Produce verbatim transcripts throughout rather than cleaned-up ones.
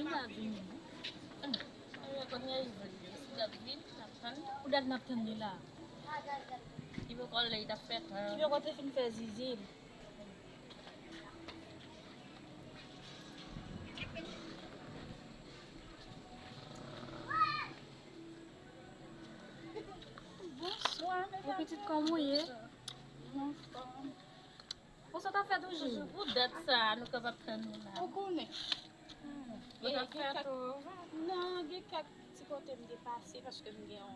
Li pa vini. Kounye a li vini. Si l ap vin, n ap tann li. Pou dat n ap tann li la. Li poko lè, li t ap fè tan. Li poko te fin fè zizi l. Bonswa, medam. Pitit, kòman w ye? Anfòm. Ou sot ap fè toujou? Toujou pou dat sa a, nou kapab tann nou la. Ou konnen. Ou t ap fè tou? Non, gen kèk ti kote m te pase paske m gen yon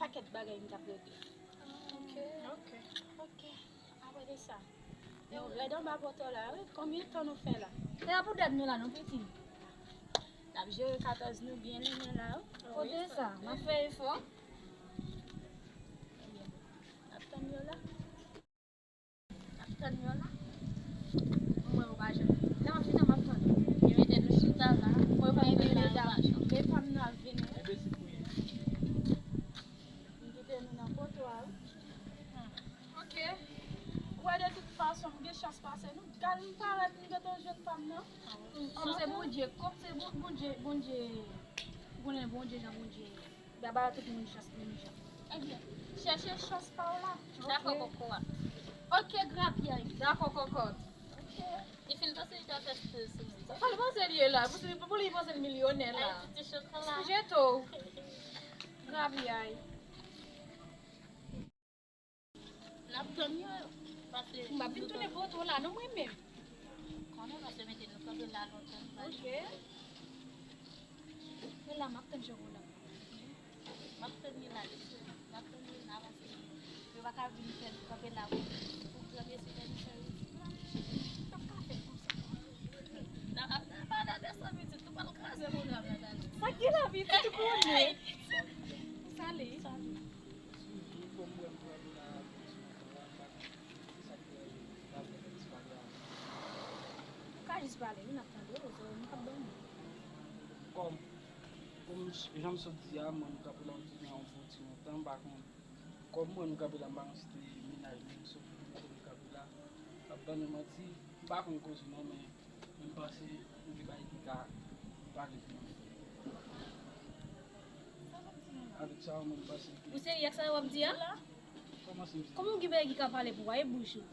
pakèt bagay m t ap regle. Ok. Ok. Ok. Apre de sa, nou rèd anba poto la, wi. Konbyen tan nou fè la? Se pa pou dat nou la, non, pitit. N ap jere katòz nou byen limen la, wi. Kote sa? M ap fè efò. Ebyen, n ap tann yo la. N ap tann yo la. Mwen, ou pa janm. Lè m ap vini, m ap tann. Yo mete nou chita la. Mwen, pa mete medam. Men pa m nan ap vini. M kite nou nan poto a, wi. Ok. Ou wè, de tout fason, m gen chans pase nou. Gad, m parèt, m gentan jwenn pa m nan. Kòm se Bondye, kòm se Bon- Bondye, Bondye, ou konnen Bondye jan Bondye ye. Li pa ba tout moun chans menm jan. Ebyen, chèche chans pa w la. Dakò, kòkòt. Ok, grapyay. Dakò, kòkòt. Ok. Li fin panse li ta fè stil sou mwen. Sa l panse li ye la? Pou se- pou li panse l milyonè la. Ay, ti, ti chokla. Sou jeto. Grapyay. N ap tann yo, pase. M ap vin tounen poto la, non, mwen menm. Konnen pase mete nou kanpe la lontan. Ok. Men la, m ap tann chokola. M ap tann li la, mesye. M ap tann li la, pase yo pa ka vin fè nou kanpe la pou, pou granmesi fè nou fè rezistans. N ap ka fè konsa. N ap, n ap pale de sa, pitit, nou pral kraze pwogram la, tande. Sa ki la, pitit, ou konnen. Sale. Sale. Sitou kòm mwen pran la pou sou kontra, m pa konn ki sa k deranje m, m pa fè disparè avè w. Ou ka jis pale, wi, n ap tande w, se nou k ap dòmi. Kòm, kòm jan m sot di a, mwen, m kanpe la m di nan yon bon ti lontan, m pa konn. Kòm mwen, m kanpe la, m pa konn si te mennaj mwen, sòf mwen, m kanpe la, m ap ban nou manti, m pa konn koze non, men Men m panse ou gen bagay ki ka pale pou mwen. Avèk sa, mwen, m panse ke... Ou serye ak sa w ap di a? Kòman se m serye? Kòman w gen bagay ki ka pale pou w a, e bouch ou?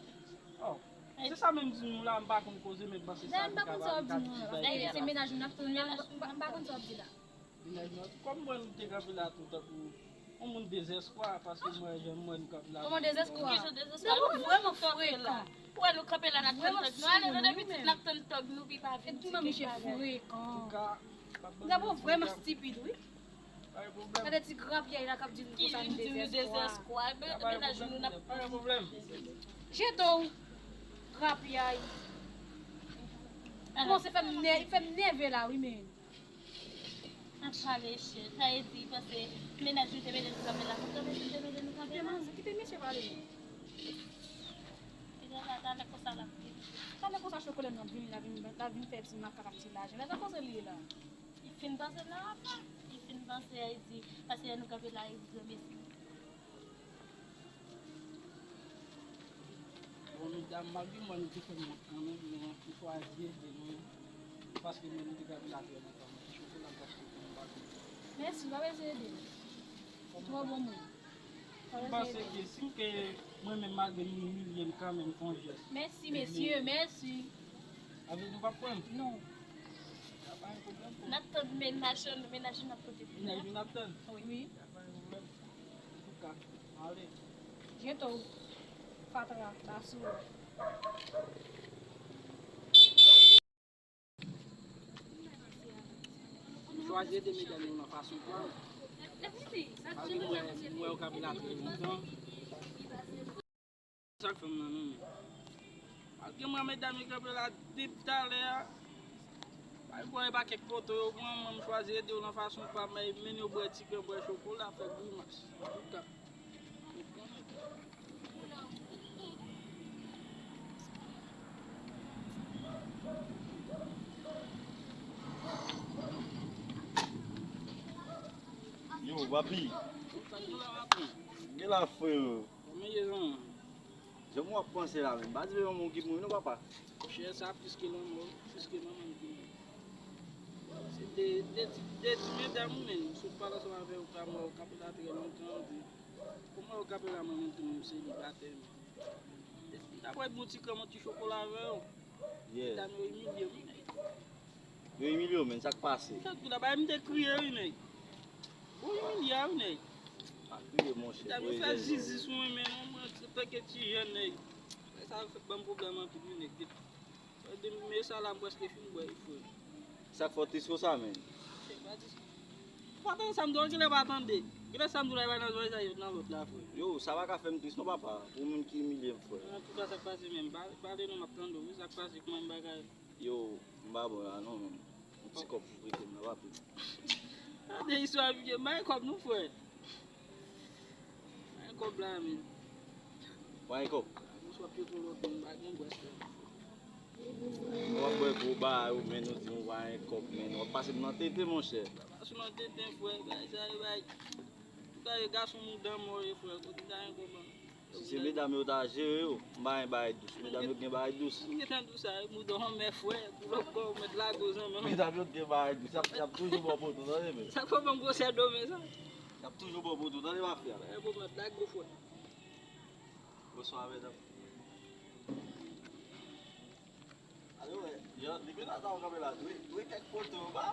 Oh, se sa menm di nou la, m pa konn koze, men m panse sa ki ka pale, ka di bagay ki ka pale. Se mennaj ou n ap tann la, m pa konn sa w ap di la. Mennaj mwen, kòm mwen, nou te kanpe la tou tankou yon moun dezespwa, paske mwen, jan mwen, nou kanpe la. Kòman dezespwa? Ki jan dezespwa? Nèg ou vrèman frekan. Ou wè nou kanpe la, n ap tann tòg nou. Ale, tande pitit, n ap tann tòg nou, pi pa vin di ke bagay. Antouka, nèg ou vrèman stipid, wi. Pa gen pwoblèm. Gade ti grapyay la k ap di nou konsa nou dezespwa. Ki di nou dezespwa. Mennaj nou, n ap pran pwoblèm. Jete w, grapyay. Kòmanse fè m nè-, fè m nève la, wi, men. N ap pale, chè. Sa vle di, paske mennaj nou te mete nou kanpe la, pou granmesi te mete nou kanpe la. Kite manzè, kite mesye pale. Kite la, talè konsa l ap vini. Talè konsa, chokola nan vini, l ap vin, l ap vin fè ti makak ak ti lajan. Lè sa konsa li ye la. Li fin panse nan afè. Li fin panse, li di, paske lè nou kanpe la, li di granmesi. Bon, medam, malgre mwen, nou te fè m wont kanmenm, men m chwazi ede nou, paske mwen, nou te kanpe la trè lontan, mwen te chofe la, m t ap chofe, m pa konn. Mèsi, pa bezwen ede m. Ou twò bon moun. M panse ke si m ke mwen menm, malgre nou imilye m kanmenm, fè yon jès. Mèsi, mesye, mèsi. Avèk nou p ap pran m? Non. Pa gen pwoblèm pou mwen. N ap tann mennaj, mennaj nou n ap pote pou nou. Mennaj nou n ap tann? Wi. Pa gen pwoblèm. Antouka, ale. Jete w, fatra, basou. Chwazi ede medam yo nan fason pa w. Malgre m wè, m wè yo kanpe la trè lontan. Sa k fè m nan non men. Malgre mwen, medam yo kanpe la depi talè a. Bay bwè e pa kèk poto yo pran, mwen m chwazi ede yo nan fason pa m, men yo bwè ti grann bwè chokola, fè grimas. Antouka. Yo, papi. Gen la, frero. Kòman ye, zanmi? Jan w ap panse la menm, pa di yon moun ki mouri non, papa. Monchè, sa plis ke lanmò, plis ke manman m ki mouri. Se De ti, de ti medam ou menm, sou pale ansanm avè yo, ka mwen, yo kanpe la trè lontan, di, kòman yo kanpe la, mwen menm tou, menm selibatè, menm. De ti, m ta pral bon ti kòman ti chokola avè yo. Yeah. Medam yo imilye m, nèg. Yo imilye w, menn, sa k pase? Sa k tou la, bay m te kriye, wi, nèg. Ou imilye a, wi, nèg. Pa kriye, monchè. Medam yo fè zizi sou mwen, menn, mwen, antanke ti jèn, nèg. Sa fè ban m pwoblèm anpil, wi, nèg. Depi men sa la, m prèske fin bwè, wi, frè. Sa k fè w tris konsa, menn? Se pa tris. Ou pa tande sa m di w, genlè pa tande. Genlè sa m di w la, e pa nan zòrèy sa, e nan lòt la, frè. Yo, sa pa ka fè m tris non, papa, pou moun ki imilye m, frè. Antouka, sa k pase menm? Pa, pale non, m ap tande w, wi, sa k pase, kòman m bagay? Yo, m pa bon la non, menn. Yon ti kòb pou prete m la, pa plis. Tande istwa, Bidye, m pa gen kòb non, frè. M pa gen kòb la, menn. Pa gen kòb? Mwen swa pye tou lòt, menn, m pa gen gwès la. W ap bwè gwo bagay ou, menn, ou di m ou pa gen kòb, menn. W ap pase m nan tenten, monchè. Pase w nan tenten, frè, bagay sa yo, bay. Ou ta ye gason mouda mò ye, frè, kote m ta gen kòb la? Si se medam yo ta jere yo, m pa gen bagay dous. Medam yo gen bagay dous. M gentan di w sa, mouda w anmè, frè, pou lòt bò, ou mèt lage w zanmi. Medam yo gen bagay dous, y ap, y ap toujou ba w poto, tande, men. Sa k fè w ban m gwosè do men sa? Y ap toujou ba w poto, tande, mafya. Bagay pou mèt lage w, frè. Bonswa, medam. Ale wè, yo, depi lè sa ou kanpe la, dwe, dwe kèk poto, ba.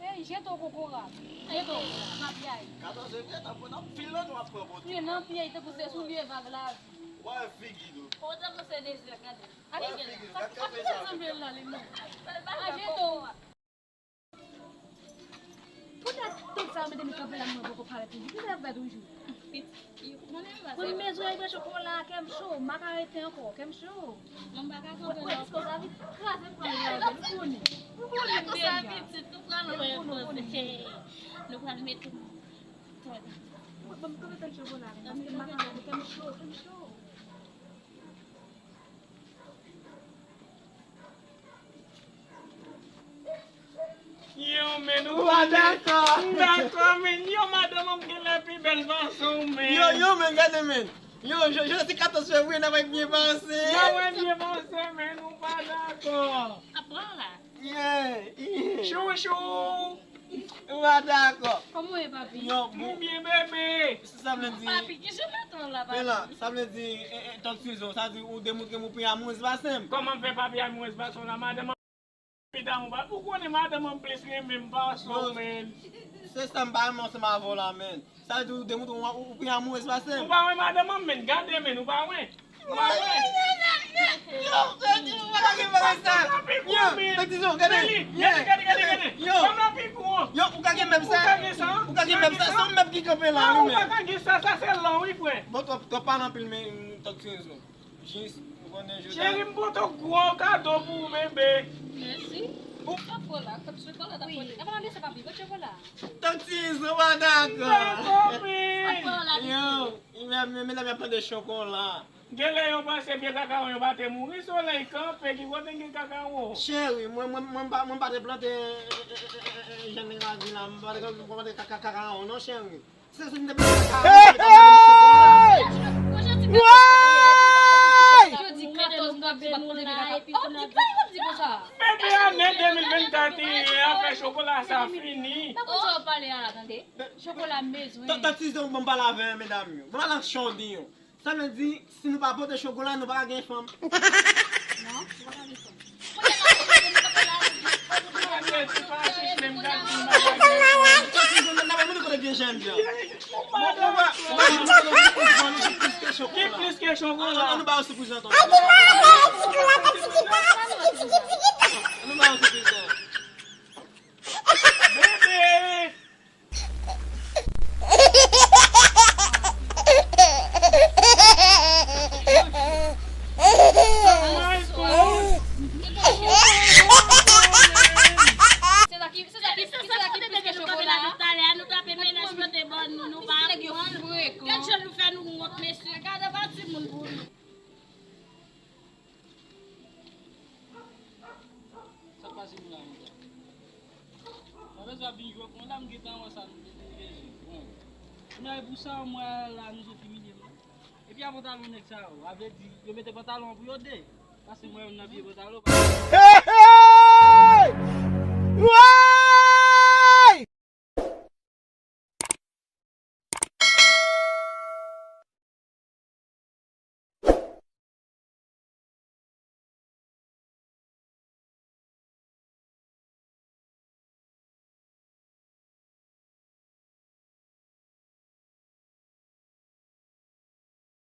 Ey, jete w kokorat. Jete w, mafyay. Katòz epi, tankou nan pil nan nou ap pran poto. Wi, nan pye, tankou se soulye vag la. Wè figi nou. Ou tankou se dezè, gade. Wè figi nou, gad kanpe sa. Sa ki sanble la, li menm. A jete w. Poutèt tout sa yo mete m kanpe la, mwen poko parèt toujou. Poutèt y ap gade toujou. Mwen menm bezwen yon chokola, kè m cho, m pa ka rete ankò, kè m cho. Mwen pa ka kanpe la. Wè, wè, piske w sa vin kraze m pran yon lave, nou konnen. Nou konnen deja. Pitit, nou pran nou repoze. Nou pral mete m. Wè, ban m kanpe tann chokola, paske m pa ka rete, kè m cho, kè m cho. Yo, men, ou pa dakò. M dakò, men, yo, madanm an genlè pi bèl pase w, men. Yo, yo, men, gade, men. Yo, jodi katòz fevriye, n ap wè byen pase. N ap wè byen pase, men, ou pa dakò. Aprann la. Yeah, yeah. Chouchou. Ou pa dakò. Kòman w ye, papi? Yo, bon. M byen, bebe. Sa vle di. Papi, ki jan maten w la, papi? Men la, sa vle di, eh, eh, tant Susan, sa di ou demontre m ou pi amourez pase m. Kòman m fè pa pi amourez pase w la, madanm an pi damou pa, ou konnen madanm an plis renmen m pase w, men. Se sa m pa renmen ansanm avè w la, men. Sa vle di ou demontre ou, ou pi amourez pase m. Ou pa wè madanm an, men, gade, men, ou pa wè. Yo, yo, yo, yo, yo, ou pa ka gen bagay sa. Yo, Tizon, gade. Gade, gade, gade, gade. Yo. Yo, ou ka gen mèb sa. Ou ka gen sa. Ou ka gen mèb sa. Se yon mèb ki kanpe la, wi, men. Ou pa ka gen sa, sa se lò, wi, frè. Bon, twòp, twòp pale anpil, men, Tizon. Jis, ou konnen jodi a. Cheri, m pote gwo kado pou ou, bebe. Mèsi. Ou pa pran la, kòm chokola ta pran. Wi, e pa mande sa, papi, kot chokola? Tizon pa dakò. Dakò, men. Yo, men, men, men, men, men, men, chokola. Genlè yo panse pye kakawon yo pa te mouri, solèy kanpe, ki kote gen kakawon? Cheri, mwen, mwen, mwen pa, mwen pa te plante, eh, eh, eh, eh, eh, jèn razi la, mwen pa te, mwen pa te ka-, ka-, kakawon, non, cheri. Se sou mwen te plante kakawon, mwen te plante chokola. Hey! Woy! Jodi katòz mwa, se pa plante kakawon. Oh, di pa, di konsa. Bebe, ane de mil vennkat ye, afè chokola sa fini. Pa konn sa w pale a la, tande. Chokola m bezwen. Tan, tan Tizon, ban m pale avè medam yo. Ban m pale ak Chòdi yo. Sa vle di, si nou pa pote chokola, nou pa ka gen fanm. Non, nou pa ka gen fanm. Ki plis ke chokola? Ann, ann nou ba yo sipriz la, tonton. Ann nou ba yo sipriz la. Bebe! Se sa ki, se sa ki, se sa ki plis ke chokola. Talè a nou t ap mennaj yo te ban nou, nou pa pran. Gad jan nou fè nou wont, mesye. Gade pa timoun pou nou. Sa k pase nou la menm jan? Mwen bezwen ap vin jwe konn la, m gentan wè sa nou te deje. Bon. Kounye a e pou sa, mwen la nou sot imilye m. Epi a pantalon nèg sa yo, a vle di, yo mete pantalon an pou yo de. Pase mwen youn nan pye pantalon. Hey, hey!